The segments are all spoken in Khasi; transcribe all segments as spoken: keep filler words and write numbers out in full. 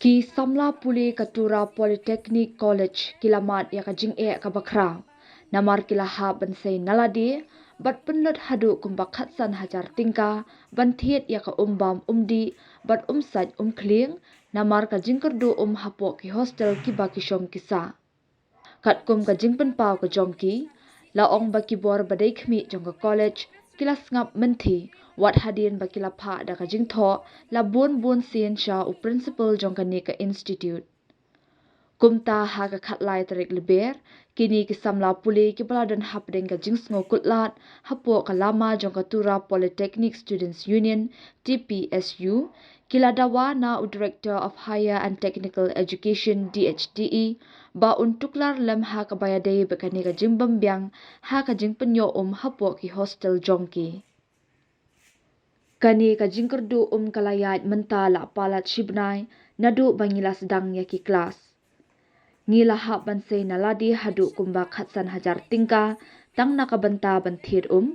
Ki samla pule ka Tura Polytechnic College ki la mad ïa ka jingeh kaba khraw namar ki la hap ban sei na lade bad pynlut haduh kumba khatsan hajar tyngka ban thied ïa ka um bam um dih bad um sait um khlieng namar ka jingkyrduh um hapoh ki hostel kiba ki shong ki sah. Katkum ka jingpynpaw ka jong ki, la ong ba ki bor ba dei khmih jong ka college ki la sngap mynthi wat hadien ba ki la phah da ka jingthoh la bun bun sien sha u principal jong kane ka institute. Kumta ha ka khatlai tarik Lber, kine ki samla pule kiba la don hapdeng ka jingsngew kutlad hapoh ka lama jong ka Tura Polytechnic Students Union, T P S U, ki la dawa na u Director of Higher and Technical Education, D H T E, ba un tuklar lem ha kaba ïadei bad kane ka jingbymbiang ha ka jingpynïoh um hapoh ki hostel jong ki. Kane ka jingkyrduh um ka la ïaid mynta la palat shi bnai naduh ba ngi la sdang ïa ki klas. Ngi la hap ban sei na lade haduh kumba khatsan hajar tyngka tang na ka bynta ban thied um,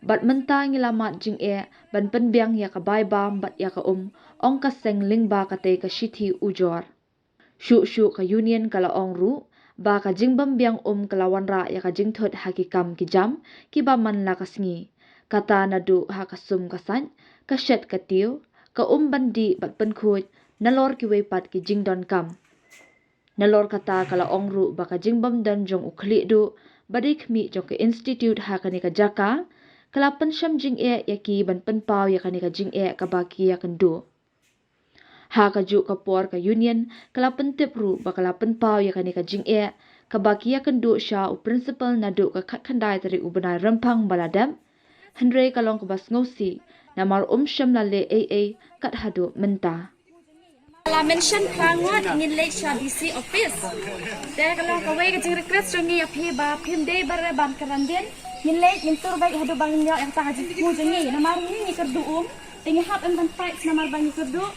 bad mynta ngi la mad jingeh ban pynbiang ïa ka bai bam bad ïa ka um, ong ka seng lyngba katei ka shithi ujor. Shuh shuh ka union ka la ong ruh ba ka jingbymbiang um ka la wanrah ïa ka jingthut ha ki kam ki jam kiba man la ka sngi, kata naduh ha ka sum ka sait, ka shet ka tiew, ka um ban dih bad pynkhuid, nalor kiwei pat ki jingdonkam. Nalor kata ka la ong ruh ba ka jingbymdon jong u khlieh duh ba dei khmih jong ka institute ha kane ka jaka ka la pynshem jingeh ïa ki ban pynpaw ïa kane ka jingeh kaba ki ïakynduh. Ha kajuh ka por ka union ka la pyntip ruh ba ka la pynpaw ïa kane ka jingeh kaba ki ïakynduh sha u principal naduh ka khatkhyndai tarik u bnai Rymphang ba la dep, hynrei ka long kaba sngewsih namar um shym la leh ei ei kat haduh mynta. La mention khlem ngut ngin leit sha D C office. Te ka long kawei ka jingrequest jong ngi ïa phi ba phim dei ban kren ban kren din. Ngin leit ngin tur beit haduh ba ngin ïoh ïa kata ka jingthmu jong ngi. Namar ngi ngi kyrduh um. Te ngi hap em ban fight namar ba ngi kyrduh.